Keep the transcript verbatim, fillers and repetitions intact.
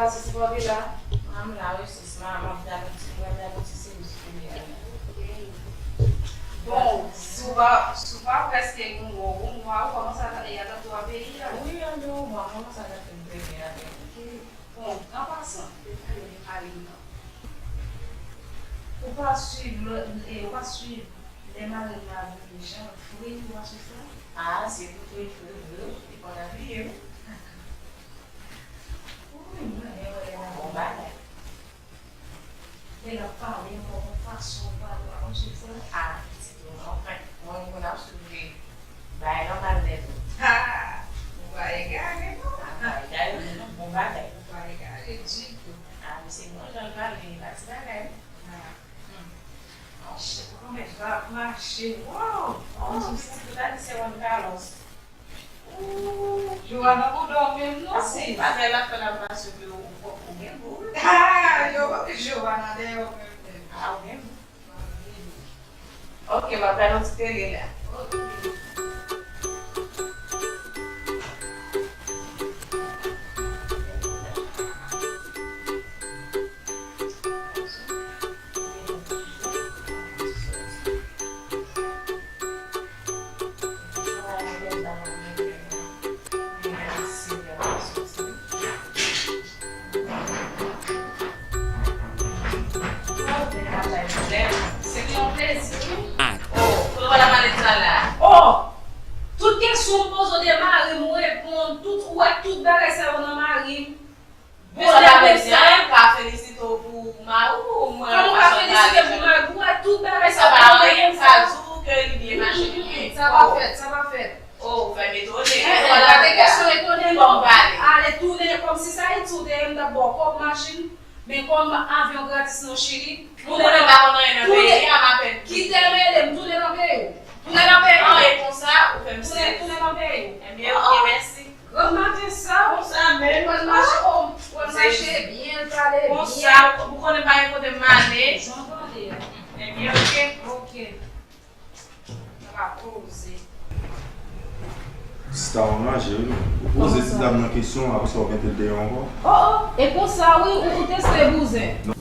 Sis, ou pa vle la? M la wi sis, m ap gade yon ti, m ap gade yon ti series kounye a. Bon, si w pa, si w pa prèske gen yon gwo woumwa, ou kòmanse a gade, a gade twa peyi a. Wi, ann, bon, m kòmanse a gade yon peyi a. Bon, an pasan, ou pa swiv lè, e, ou pa swiv lè mari m ap vini jan fri, ou pa swiv sa? Ah, se pou fri, fri, fri, li konn apiye wi. Wi, mwen renmen wè lè mari m ap vini. Lè l ap pale ankò, yon fason l pale, ou pa konn swiv sa? Ah, pitit ou, anfen, mwen, m konn ap swiv li. Bagay nòmal nèt wi. Ha! Ou pa egare non. Ah, ou pa egare non, bon bagay. Ou pa egare ditou. Ah, misye gen yon jan l pale, li pa ti bagay. Ah, hmm. Monchè, kòman l ap mache? Wow! Oh, pitit ou ta di se Juan Carlos. Ooh, Joana gon dòmi menm non sis. Bagay la fè la pa sou ou, ou gen gou wi. Ah, Joana dèyè w menm menm. Ah, ou gen gou. Ok, m ap gade yon ti tele la. Ok. Se te yon plezi wi. Oh, kote w al ak malèt sa la? Oh, tout kesyon m poze w de mari m, ou reponn, tout, ou wè tout bagay sa yo nan mari m. Bon, sa pa vle di anyen, m ka felisite w pou mari w, mwen. Kòman w ka felisite m pou mari m? Ou wè tout bagay sa yo nan mari m, sa di w ke li byen mache, li byen. Sa pa fèt, sa pa fèt. Oh, ou fè m etone. Eh, eh, pa de kesyon etone non. Bon, pale. Ale tounen kòmsi se Ayiti w te ye, m t ap ba w kòb machin, men kòm avyon gratis nan Chili, tounen nan, tounen, kite m ede m, tounen nan peyi w. Tounen nan peyi w. Ah, e konsa, ou fè m sezi. Tounen, tounen nan peyi w. Ebyen, ok, mèsi. Grann maten sa, konsa menm, pral mache, oh, pral mache byen, l pale byen. Konsa, ou konnen pa gen kote m ale. Jan w tande a. Ebyen, ok. Ok. Sa va poze. Sista w anraje wi. Ou poze ti dam nan kesyon, apre sa w mete l deyò ankò. Oh, oh, e konsa wi, ou, ou teste bouzen.